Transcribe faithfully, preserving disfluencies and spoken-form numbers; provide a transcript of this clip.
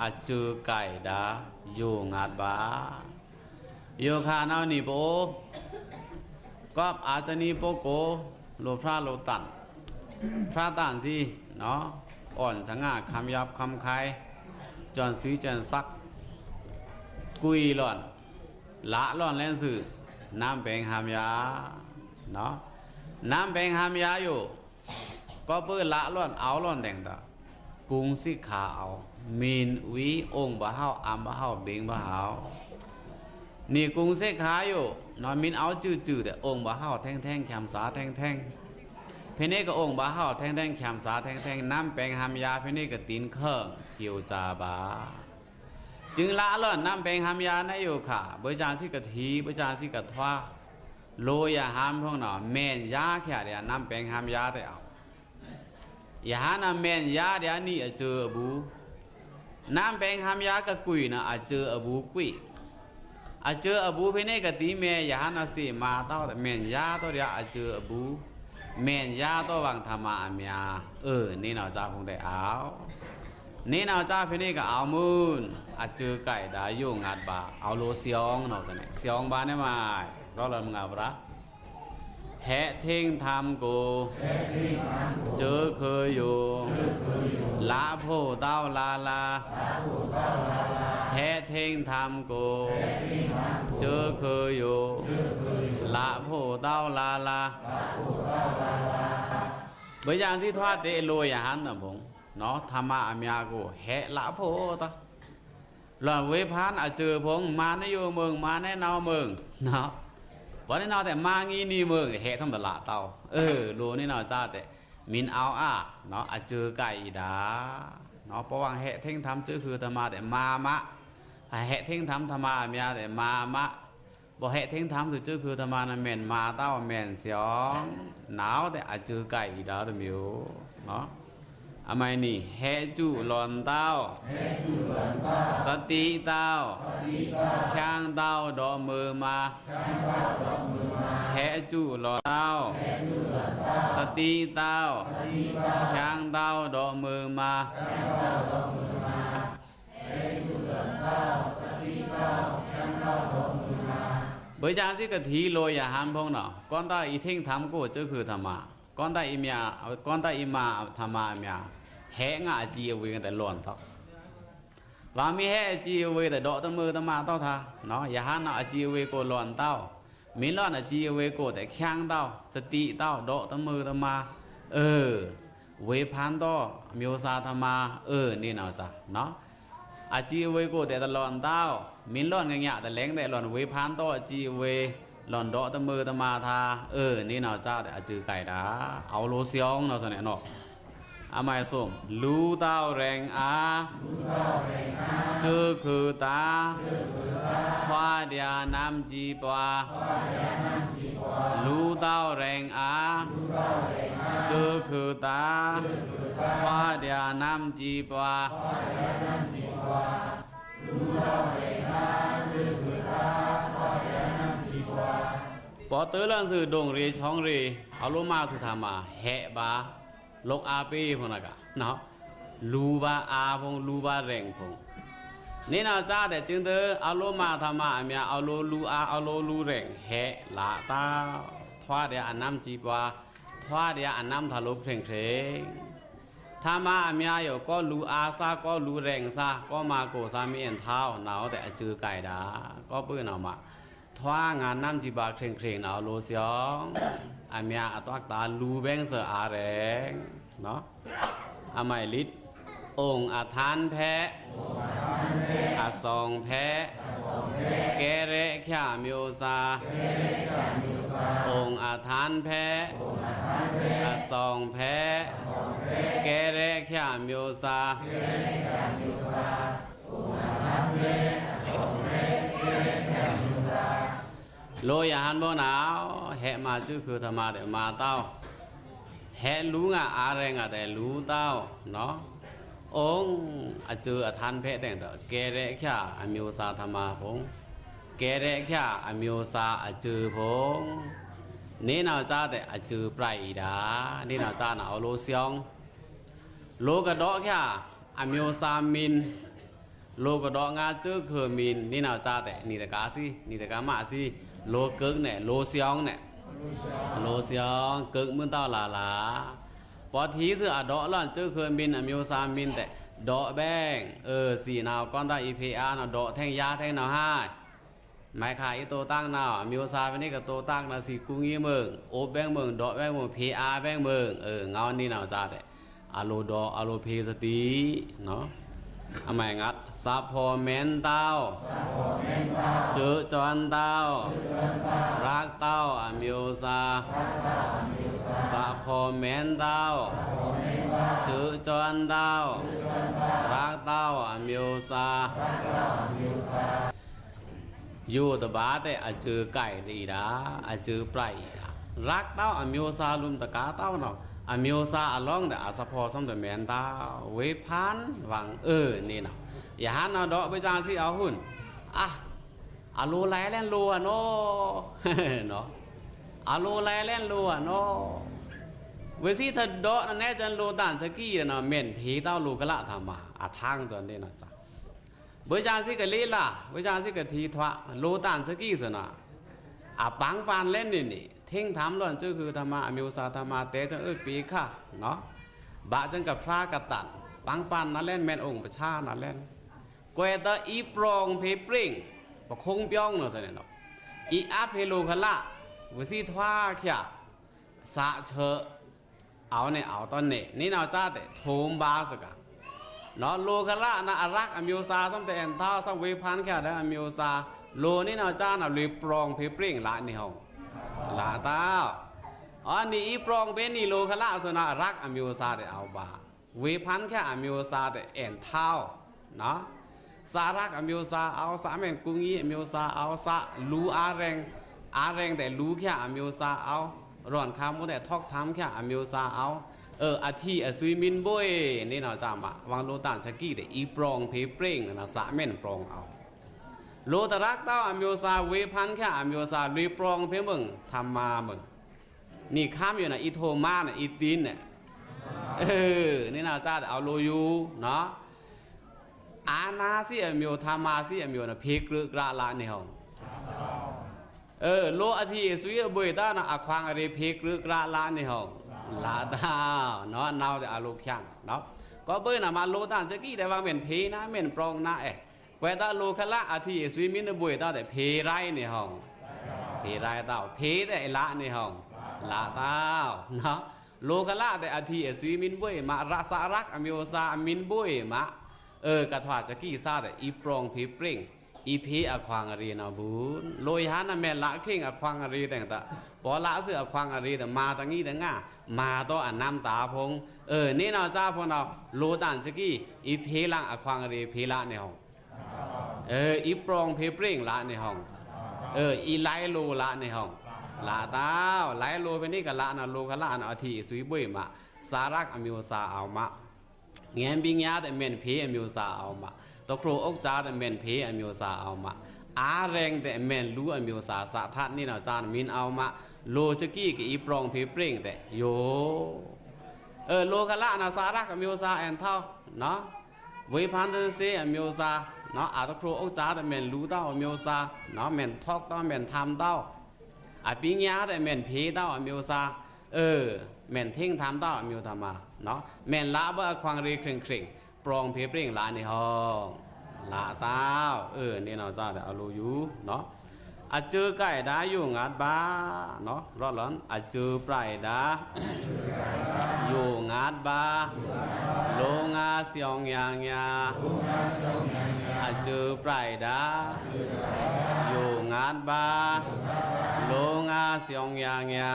အစူးကိုင်ဒါ ယိုငါတ်ပါ။ ယိုခါနဝ်နံၤပအိုဝ်း ကွပ်အာဇနီပုဂ္ဂိုလ် လိုႏဖြာလိုတန် ဖြာတန်စီ အွန်သငါ ခမ်းယပ်ခမ်းခိုင် စွမ်းဆွီစွမ်းဆက် ကွိုင်လွန် လလွန်လဲဆို နမ်းပဲင်ဟမ်းယာ နမ်းပဲင်ဟမ်းယာယို ကော့ပို့လလွန် အောက်လွန်ဒင်ဒါ ကုံသိက္ခာအောက် မီးဝီ အိုင်ဗဟောက် အမ်းဗဟောက် ဘိင်ဗဟောက် နီကုံသိက္ခာယို မီးအောက်စုစုတဲ့ အိုင်ဗဟောက်ထဲင်ထဲင် ချမ်းသာထဲင်ထဲင် ဖဲန့ကအိုင်ဗဟောက်ထဲင်ထဲင် ချမ်းသာထဲင်ထဲင် နမ်းပဲင်ဟမ်းယာ ဖဲန့ကတိန်ခင်း ယိုစပါ จึงละเลิศ နမ်းပဲင်ဟမ်းယာ နယိုခါ ဘိုက်စံသိကထီ ဘိုက်စံသိကထွါ လိုရဟန်းဖုံးနဝ် မဲန်ယါခါဒီး နမ်းပဲင်ဟမ်းယာ တဲအဝ် ရဟန်းအမဲန်ယါဒီး နီအစူးအဘူး နမ်းပဲင်ဟမ်းယာကကွိုင်နဝ် အစူးအဘူးကွိုင် အစူးအဘူးဖဲန့ကတိန်မဲ ရဟန်းအစံမၤတဝ် မဲန်ယါတဝ်ဒီး အစူးအဘူး မဲန်ယါတဝ် ဝင်ဓမ္မအမြတ် အၢ နီနဝ်စၢဖုံးတဲအဝ် နီနဝ်စၢဖဲန့ကအဝ်မုၼ် အစူးကိုင်ဒါ ယိုငါတ်ပါ အဝ်လိုႏစွမ်းနဝ်စနဲ စွမ်းပါနဲမး ရောလမုၢ်ငါပရာ ဟဲထိင်းထမ်းကို စူးခုယို လဖို့တဝ်လာလာ ဟဲထိင်းထမ်းကို စူးခုယို လဖို့တဝ်လာလာ ဘိုက်စံသိထွါတဲ လိုရဟန်းနဝ်ဖုံး ဓမ္မအမြတ်ကို ဟဲလဖို့တဝ် လွန်ဝေဖန်အစူးဖုံး မၤနဲယိုမုၼ် မၤနဲနဝ်မုၼ် ပော်နဲနဝ်တဲ မၤငီနံၤမုၼ် ဟဲထမ်တလးတဝ် အၢ လိုနီနဝ်စၢတဲ မီးအောက်အါ အစူးကိုင်ဒါ ပော်ဝင်ဟဲထိင်းထမ်း စူးခုဓမ္မတဲ မၤမး ဟဲထိင်းထမ်း ဓမ္မအမြတ်တဲ မၤမး ပော်ဟဲထိင်းထမ်း စူးခုဓမ္မနမဲန် မၤတဝ်မဲန်စွမ်း နဝ်တဲ အစူးကိုင်ဒါတမံၤ အမိုင်နံၤ ဟဲစူးလွန်တဝ် သတိတဝ် ချံတဝ် ဒေါမုာ်မး ဟဲစူးလွန်တဝ် သတိတဝ် ချံတဝ် ဒေါမုာ်မး ဘိုက်စံသိကထီ လိုရဟန်းဖုံးနဝ် ကွၢ်တၢ်အီထိင်းထမ်းကို စူးခုဓမ္မ ကွၢ်တၢ်အီမၤ ကွၢ်တၢ်အီမၤ ဓမ္မအမြတ် ဟဲငါအစံအဝေးတဲလွန်တဝ် ဝဲမီးဟဲအစံအဝေးတဲ ဒေါတမုာ်တမးတဝ်ထါ ရဟန်းနဝ်အစံအဝေးကို လွန်တဝ် မီးလွန်အစံအဝေးကိုတဲ ချံတဝ် သတိတဝ် ဒေါတမုာ်တမး အၢ ဝေဖန်သော အမျိုးအစားဓမ္မ အၢ နီနဝ်စၢ အစံအဝေးကိုတဲ တလွန်တဝ် မီးလွန်ကညးတလဲင်တဲ လွန်ဝေဖန်သော အစံအဝေး လွန်ဒေါတမုာ်တမးထါ အၢ နီနဝ်စၢတဲ အစူးကိုင်ဒါ အဝ်လိုႏစွမ်းနဝ်စနဲ အမိုင်သုမ် လူတဝ်ရဲင်အါ စူးခုတဝ် ထွါဒျာနမ်းစံပွါ လူတဝ်ရဲင်အါ စူးခုတဝ် ထွါဒျာနမ်းစံပွါ ပော်တ့လွန်သွူ ဒိုင်ရေချောင်းရေ အလိုမးသွူဓမ္မ ဟဲဗာႏ လွန်အါပေ့ဖုံးနက လူဗာႏအာႏဖုံး လူဗာႏရဲင်ဖုံး နီနဝ်စၢတဲ จึงဒီး အလိုမးဓမ္မအမြတ် အလိုလူႏအာႏ အလိုလူႏရဲင် ဟဲလတဝ် ထွါဒျာအနမ်းစံပွါ ထွါဒျာအနမ်းထၢလိပ်ဖြိင်ဖြိင် ဓမ္မအမြတ်ယို ကိုယ့်လူႏအာႏသွူ ကိုယ့်လူႏရဲင်သွူ ကိုယ့်မၤကိုယ်သွူ မီးအင်ထဝ် နဝ်တဲ အစူးကိုင်ဒါ ကိုယ့်ပုၼ်ႈနဝ်မး ထွါဒျာနမ်းစံပွါဖြိင်ဖြိင် နဝ်လိုႏစွမ်း အမြတ်အသွက်တာ လူႏဘဲင်းသွူအာႏရဲင် အမိုင်လစ် องค์อาถรรพ์แพะ အသွင်ဖဲ ကဲရဲချာ မျိုးစား องค์อาถรรพ์แพะ အသွင်ဖဲ ကဲရဲချာ မျိုးစား လိုရဟန်းဖုံးနဝ် ဟဲမၤစူးခုဓမ္မတဲ မၤတဝ် ဟဲလူႏငါအာႏရဲင်အတဲ လူႏတဝ် องค์ အစူး อาถรรพ์แพะ တဲင်တဝ် ကဲရဲချာ အမျိုးစားဓမ္မဖုံး ကဲရဲချာ အမျိုးစား အစူးဖုံး နီနဝ်စၢတဲ အစူးပြိုင်ဒါ နီနဝ်စၢနဝ် အလိုႏစွမ်း လိုကဒေါချာ အမျိုးစားမင်း လိုကဒေါကငါစဲးခွိုꩻမံꩻ နီနောင်ကြားတဲ့ နီတကာႏသီး နီတကာႏမးသီး လိုကွိုက်ꩻနဲ့ လိုႏသွင်ꩻနဲ့ လိုႏသွင်ꩻကွိုက်ꩻမုဉ်တဝ်းလာလာ ပေါ်ထီးသွူအဒေါကလွံၢ်စဲးခွိုꩻမံꩻ အမျိုးအစားမံꩻတဲ့ ဒေါကဘဲင်း အဵု သီးနဝ်ꩻ ကွန်တၢ်အီဖျေအာနဝ်ꩻ ဒေါကထဲင်ယါထဲင်နဝ်ꩻ ဟဲ မုဲင်ခါအံၤတိုတၢင်နဝ်ꩻ အမျိုးအစားဖဲန့ၣ်ကတိုတၢင်နဝ်ꩻ သီးကူငီးမုင် အိုပ်ဘဲင်းမုင် ဒေါကဘဲင်းမုင် ဖျေအာဘဲင်းမုင် အဵု ငဝ်းနီနောင်ကြားတဲ့ အလိုဒေါက အလိုဖျေႏသီး နီ အမိုင်ငါး စဖော်မင်းသား စဖော်မင်းသား စဲးစွမ်းသား စဲးစွမ်းသား ရတ်သား အမျိုးအစား ရတ်သား အမျိုးအစား စဖော်မင်းသား စဖော်မင်းသား စဲးစွမ်းသား စဲးစွမ်းသား ရတ်သား အမျိုးအစား ရတ်သား အမျိုးအစား ယိုတဘါတဲ့ အစဲးကိုက်ဒိၣ်ဒါ အစဲးပြိုက်ဒိၣ်ဒါ ရတ်သား အမျိုးအစား လိုမ်းတကာႏတဝ်းနဝ်ꩻ အမျိုးအစားအလောင်းတဲ့ အစဖော်သွမ်းတဲ့ မင်းသား ဝေဖန် ဝင် အဵု နီနောင် ယဟန်နဝ်ꩻ ဒေါကဘဲင်းစံးအဟုန် အာ အလိုလဲလဲန်လိုꩻအနီ နီ အလိုလဲလဲန်လိုꩻအနီ ဝေးသီးထဒေါကနနဲစဲး လိုꩻတန်စကံးနဝ်ꩻ မင်းဖျေႏတဝ်း လိုꩻကလသမား အထင်သွဉ်းနီနောင်ကြား ဘဲင်းစံးကလေ့လာ ဘဲင်းစံးကထီထွာ လိုꩻတန်စကံးသွဉ်းနဝ်ꩻ အပန်းပန်လဲန်နီနီ ထင်ထမ်းလွဉ်စဲးခွိုꩻသမား အမျိုးအစားသမား တဲစဲး အဵု ပေခါ နီ ဘၣ်စဲးကဖျါကတန် ပန်းပန်နလဲန် မင်းအိုင်ပဆါနလဲန် ကွဲးတအီးပြွင်ဖျေႏပြိင် ပခုံးပြောင်းနဝ်ꩻသွဉ်းနီနီ အီးအပ်ဖျေႏလိုꩻကလ ဝေးသီးထွားချာ စးဆဲး အဝ်န့ၣ် အဝ်တန်န့ၣ် နီနောင်ကြားတဲ့ ထုံးပါစကား နီ လိုꩻကလနဝ်ꩻ အရတ်အမျိုးအစားသွမ်းတဲ့ အဲန်ထောက်သွမ်း ဝေးဖန်ချာတဲ့ အမျိုးအစား လိုꩻနီနောင်ကြားနဝ်ꩻ လွေပြွင်ဖျေႏပြိင် လနီနောင် လတဝ်း အနီအီးပြွင်ဖျေႏနီ လိုꩻကလသွဉ်းနဝ်ꩻ အရတ်အမျိုးအစားတဲ့ အဝ်ဘၣ် ဝေးဖန်ချာအမျိုးအစားတဲ့ အဲန်ထောက် နီ စရတ်အမျိုးအစားအဝ် စမင်းကူငီးအမျိုးအစားအဝ် စလူအရဲင် အရဲင်တဲ့ လူချာအမျိုးအစားအဝ် ရွဉ်ခါမိုးတဲ့ ထောက်ထမ်းချာအမျိုးအစားအဝ် အဵု အထီအသွီမင်းဘွေ နီနောင်ကြားမး ဝင်လိုꩻတန်စကံးတဲ့ အီးပြွင်ဖျေႏပြိင်နဝ်ꩻ စမင်းပြွင်အဝ် လိုꩻတရတ်တဝ်းအမျိုးအစား ဝေးဖန်ချာအမျိုးအစား လွေပြွင်ဖျေႏမုင် ထမ်းမုင် နီခမ်းယိုနဝ်ꩻ အီးထိုံမါနဝ်ꩻ အီးတင်းနဝ်ꩻ အဵု နီနောင်ကြားတဲ့ အဝ်လိုꩻယို နီ အာဏာရှိအမျိုး ထမ်းမရှိအမျိုးနဝ်ꩻ ဖျေႏကြုတ်ကြလနီနောင် အဵု လိုꩻအထီအသွီအဘွေတဝ်းနဝ်ꩻ အခွင့်အရေးဖျေႏကြုတ်ကြလနီနောင် လတဝ်း နီ နဝ်ꩻတဲ့ အလိုꩻချင် နီ ကဘိုးနဝ်ꩻမး လိုꩻတန်စကံးတဲ့ ဝင်မင်းဖျေႏနဝ်ꩻ မင်းပြွင်နဝ်ꩻ အဲ ကွဲးတအီးလိုꩻကလ အထီအသွီမင်းအဘွေတဝ်းတဲ့ ဖျေႏရဲနီနောင် ဖျေႏရဲတဝ်း ဖျေႏတဲ့ လနီနောင် လတဝ်း နီ လိုꩻကလတဲ့ အထီအသွီမင်းဘွေမး ရတ်စရတ်အမျိုးအစားမင်းဘွေမး အဵု ကထွာစကံးစားတဲ့ အီးပြွင်ဖျေႏပြိင် အီးဖျေႏအခွင့်အရေးနဝ်ꩻဘူး လိုꩻယဟန်နဝ်ꩻ မင်းလခင်အခွင့်အရေးတဲ့ ပေါ်လသွူအခွင့်အရေးတဲ့ မၤတငီးတငါ မၤတော့အနမ်းတာဖုံ အဵု နီနောင်ကြားဖုံနဝ်ꩻ လိုꩻတန်စကံး အီးဖျေႏလင်အခွင့်အရေးဖျေႏလနီနောင် အဵု အီးပြွင်ဖျေႏပြိင်လနီနောင် အဵု အီးလဲလိုꩻလနီနောင် လတဝ်း လဲလိုꩻဖဲန့ၣ်ကလနဝ်ꩻ လိုꩻကလနဝ်ꩻ အထီအသွီဘွေမး စရတ်အမျိုးအစားအဝ်မး ငဲဘိညားတဲ့ မင်းဖျေႏအမျိုးအစားအဝ်မး တခူးအိုက်ကြားတဲ့ မင်းဖျေႏအမျိုးအစားအဝ်မး အရဲင်တဲ့ မင်းလူအမျိုးအစား စထတ်နီနောင်ကြားမင်းအဝ်မး လိုꩻစကံးကအီးပြွင်ဖျေႏပြိင်တဲ့ ယို အဵု လိုꩻကလနဝ်ꩻ စရတ်အမျိုးအစား အဲန်ထောက် နီ ဝေးဖန်တန်စေအမျိုးအစား နီ အတခူးအိုက်ကြားတဲ့ မင်းလူတဝ်းအမျိုးအစား နီ မင်းထောက်တဝ်း မင်းထမ်းတဝ်း အဘိညားတဲ့ မင်းဖျေႏတဝ်းအမျိုးအစား အဵု မင်းထိင်ထမ်းတဝ်းအမျိုးသမါ နီ မင်းလဘဵုအခွင့်အရေး ခရင်ခရင် ပြွင်ဖျေႏပြိင်လနီနောင် လတဝ်း အဵု နီနောင်ကြားတဲ့ အလိုꩻယို နီ အစဲးကိုက်ဒါ ယိုငတ်ပါ နီ ရော့လွန် အစဲးပြိုက်ဒါ ယိုငတ်ပါ လိုငါသွင်ရာညါ အစဲးပြိုက်ဒါ ယိုငတ်ပါ လိုငါသွင်ရာညါ